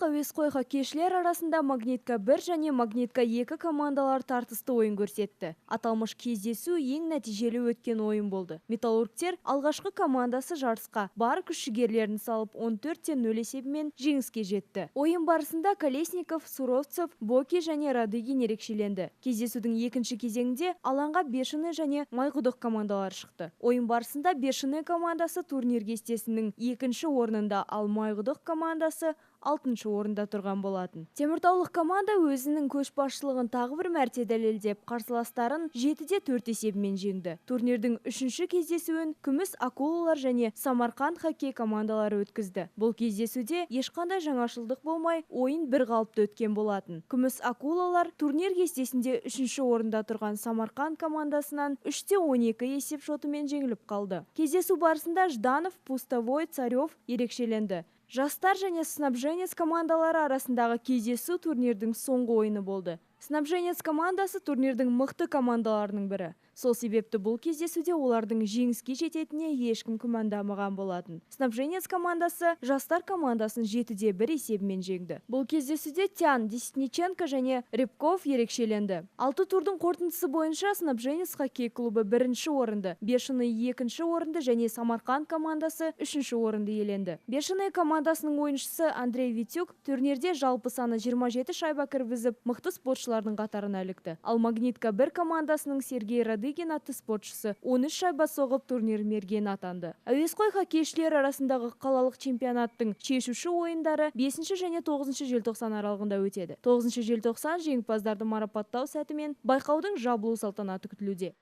Теміртаулық әуесқой хоккейшілер арасында «Магнитка 1» және «Магнитка 2» командалары тартысты ойын көрсетті. Аталмыш кездесу ең нәтижелі өткен ойын болды. Металлургтер алғашқы командасы жарысқа бар күш жігерлерін салып, 14-0 есебімен жеңіске жетті. Ойын барысында Колесников, Суровцев, Боки және Радыгин ерекшеленді. Кездесудің екінші кезеңінде алаңға «Бешеный» және «Майқұдық» командалары шықты. Ойын барысында «Бешеный» командасы турнир кестесінің екінші орнында, ал «Майқұдық» командасы алтыншы орында тұрған болатын. Теміртаулық команда өзінің көшбасшылығын тағы бір мәрте дәлелдеп, қарсыластарын 7-4 есебімен жеңді. Турнирдің үшінші кездесуін «Күміс акулалар» және «Самарқанд» хоккей командалары өткізді. Бұл кездесуде ешқандай жаңашылдық болмай, ойын бір қалыпты өткен болатын. «Күміс акулалар» турнир кестесінде үшінші орында тұрған «Самарқанд» командасынан 3-12 есеп шотымен жеңіліп қалды. Кездесу барысында Жданов, Пустовой, Царев ерекшеленді. «Жастар» және «Снабженец» командалары арасындағы кездесу турнирдің соңғы ойыны болды. «Снабженец» командасы турнирдің мықты командаларының бірі. Сол себепті бұл кездесуде олардың жеңіске жететініне ешкім күмәндамаған болатын. «Снабженец» командасы «Жастар» командасын 7-1 есебімен жеңді. Бұл кездесуде Тян, Десятниченко және Репков ерекшеленді. Алты турдың қорытындысы бойынша «Снабженец» хоккей клубы бірінші орынды, «Бешеный» екінші орынды және «Самарқанд» командасы үшінші орынды иеленді. «Бешеный» командасының ойыншысы Андрей Витюк турнирде жалпы саны 27 шайба кіргізіп, мықты спортшылардың қатарына ілікті. Ал «Магнитка 1» командасының Сергей Радыгин атты спортшысы 13 шайба соғып, турнир мергені атанды. Әуесқой хоккейшілер арасындағы қалалық чемпионаттың шешуші ойындары 5 және 9 желтоқсан аралығында өтеді. 9 желтоқсан жеңімпаздарды марапаттау сәті мен байқаудың жабылу салтанаты күтілуде.